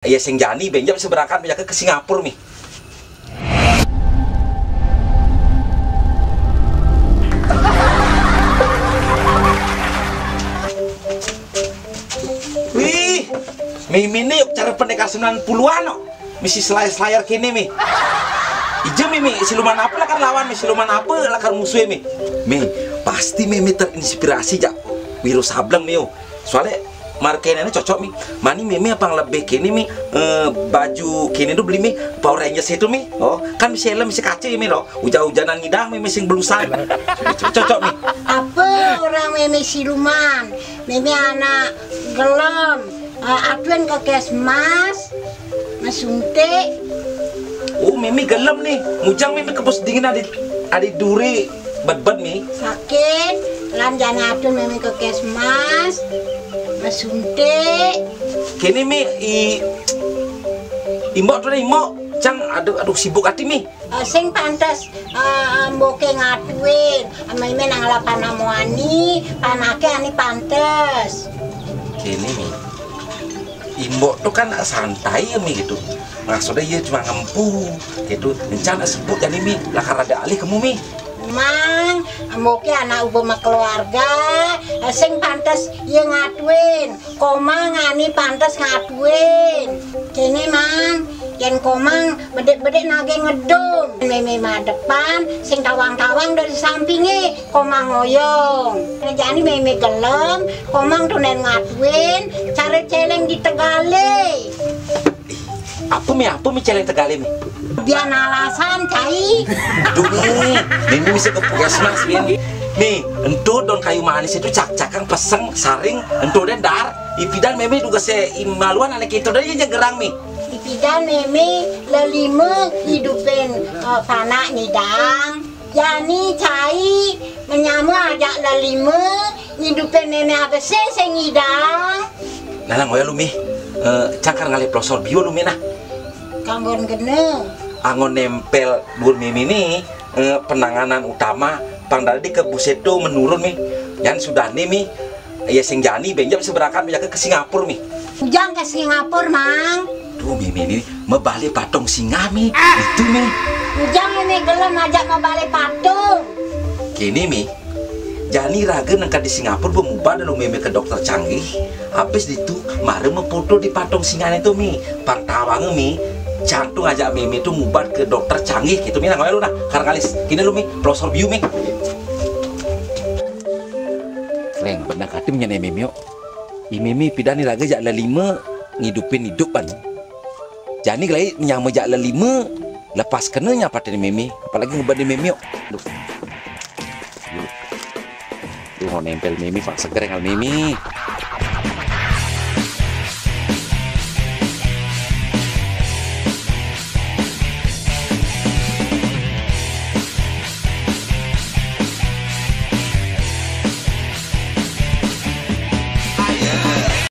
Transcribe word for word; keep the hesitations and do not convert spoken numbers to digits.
Iya, sing jani, benjep seberangkat menjaga ke Singapura, mi. Wih, mi, mi ini yuk cara pendekar sembilan puluhan, no. Misi selayar-selayar kini, mi. Ije, mi, mi, siluman apa lakar lawan, mi, siluman apa lakar musuhnya, mi. Mi, pasti mi, mi terinspirasi jak Wiro Sableng, mi, yo. Soalnya markene ini cocok, mi. Mani mi, mi apa yang lebih kini, mi, eh, baju kini tuh beli, mi, Power Rangers itu, mi. Oh, kan bisa helm, bisa kaca, mi, lo. Hujan-hujanan ngidang, mi, mi sing belusan. Cocok, mi. Apa orang meme siluman? Meme anak gelem. Eh, atuin ke kesmas, mesuntik. Oh, meme gelem nih. Mujang meme kebus dingin adi, adi duri bed-bed, mi. Sakit, lan jana atuin meme ke kesmas, mesuntik. Kini, mi, i, imbok tuh, imbok. Cang, aduh, aduh, sibuk ati, mi. Eh, sing pantes, eh, mboke ngatuin, meme nang lapan amoani, panake ani pantes. Kini, mi. Imbok tuh kan santai ya, mi, gitu. Maksudnya iya cuma ngempu gitu. Encan sibuk jadi, mi. Lakar ada alih kemu, mi. Mang, mboke anak uba keluarga, eh, sing pantes iya ngatuin. Komang ani pantes ngatuin. Kene, Mang, yen Komang bedek-bedek nage ngedum. Meme madepan, sing tawang-tawang dari sampinge, Komang ngoyong. Jani meme gelem, Komang tunen ngatuin, cara celeng di tegale. Apa, mi, apa, mi, celeng tegale, mi? Biar alasan, cai. Duh, mi, meme bisa ke puskesmas, mi. Mi, entu daun kayu manis itu cak-cakang peseng, saring, entu den dar. Ipidan meme juga se imaluan anak itu dari aja gerang, mi. Ipidan meme lelima hidupin, eh, panak nyidang. Yani cai menyama ajak lelima hidupin meme abese se ngidang. Nah, nah, ngoyo lu, mi. Eh, cakar ngalih pelosor bio lu, mi, nah. Kanggon gene. Angon nempel dur meme ni, eh, penanganan utama pang dari ke buseto menurun, mi. Yan sudah ni, mi. Ya sing jani benjep seberangkat menjaga ke Singapura, mi. Ujang ke Singapura, Mang. Tuh, mi, mi, mi, mebali patung singa, mi. Itu, mi. Ujang ini gelem ajak mebali patung. Kini, mi. Jani raga nengka di Singapura bemubar lalu meme ke dokter canggih. Habis itu, mare mefoto di patung singa itu, mi. Pang tawang, mi. Cantung ajak meme tuh mubar ke dokter canggih gitu, mi, nah, ngoyo lu, nah. Kar ngalis. Kini lu, mi, pelosor bio, mi. Leng, benar kati menyane meme, yo. I meme pidan ni raga jak lelima ngidupin idup kan. Jani gelai nyama jak lelima, lepas kena nya paten meme, apalagi ngeban di meme, yo. Duh. Duh. Tuh, mau nempel meme, pak seger ngal meme.